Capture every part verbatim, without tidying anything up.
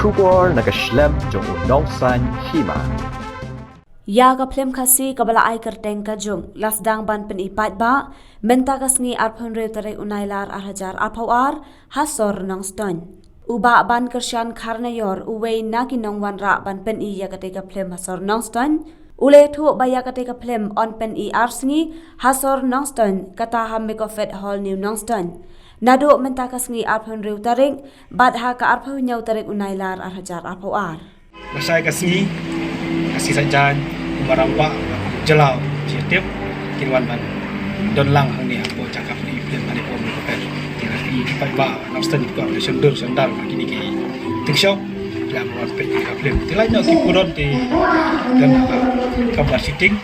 Khubor na ka shlem jong u nongsan hima. Ïa ka phlim Khasi kaba la ai kyrteng Ka Jung la sdang ban pyni paidbah mynta ka sngi arphew tarik u Nailar ar hajar arphew ar ha sor Nongstoiñ. U Bah Bankyrshan Kharnaior, uwei na ki nongwanrah ban pyni ïa katei ka phlim ha sor Nongstoiñ, u la ïathuh ba ïa katei ka phlim yn pyni ar sngi ha sor Nongstoiñ, kata ha Mekofet Hall New Nongstoiñ. Naduh mynta ka sngi arphew tarik bad ha ka arphew tarik u Nailar ar hajar arphew ar. Lashai ka sngi, ka sngi Saitjaiñ, u Maram Bah, u Jylla, u Chief Tip, kin wan ban don lang hangne hapoh jaka pyni phlim hangne hapoh Mekofet. Ki la ki paidbah Nongstoiñ ki kwah ban shon dur shon dar ha kine ki tieng shoh. Ki la wan peit ïa ka phlim. Te lait noh ki pudon te don ha ka kamra shooting.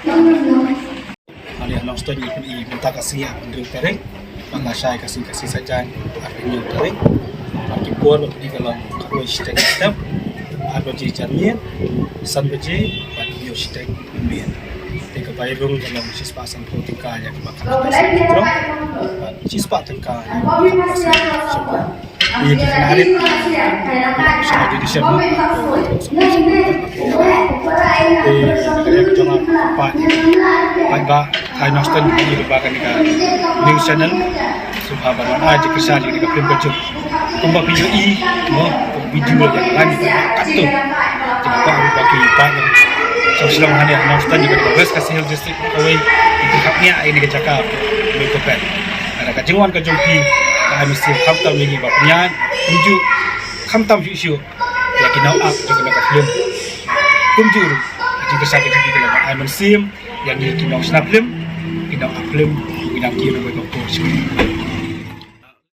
Hangne ha Nongstoiñ ngi pyni mynta ka sngi arphew tarik. Bad lashai ka sngi, ka sngi Saitjaiñ, arphew tarik. Bad ki por ba pyni ka long khatwei shiteng step, ar baje janmiet, san baje, bad hynñiew shiteng mynmiet. Te ka bai rung ka long shispah sanphew tyngka ïa kaba khamtam sha ki jrong, bad shispah tyngka ïa kaba khamtam sha ki jrong. Ïa ki khynnah rit sha judicial, no? Te ïa ka jong nga pat, pat ba ai Nongstoiñ ïa ba kane ka news channel. Sngewbha ban wan ai jingkyrshan ïa kane ka phlim Ka Jung. Kumba phi ïohi, no, video ïa ka line ïa ka katto. Jingkwah ba ki paid nongshong shnong hangne ha Nongstoiñ ïa ka West Khasi Hills District kawei, ki hap ïa ïa kane ka jaka Mekofet. Lada ka jingwan ka jong phi ka ai mynsiem khamtam ïa ngi ba pynïaid kumjuh, khamtam shuh shuh ïa ki nongap jong kane ka phlim. Kumjuh ruh ka jingkyrshan ka jong phi ka long ban ai mynsiem ïa ngi ki nongshna phlim, ki nongap phlim, ki nang ki nongwei nongkor shuh.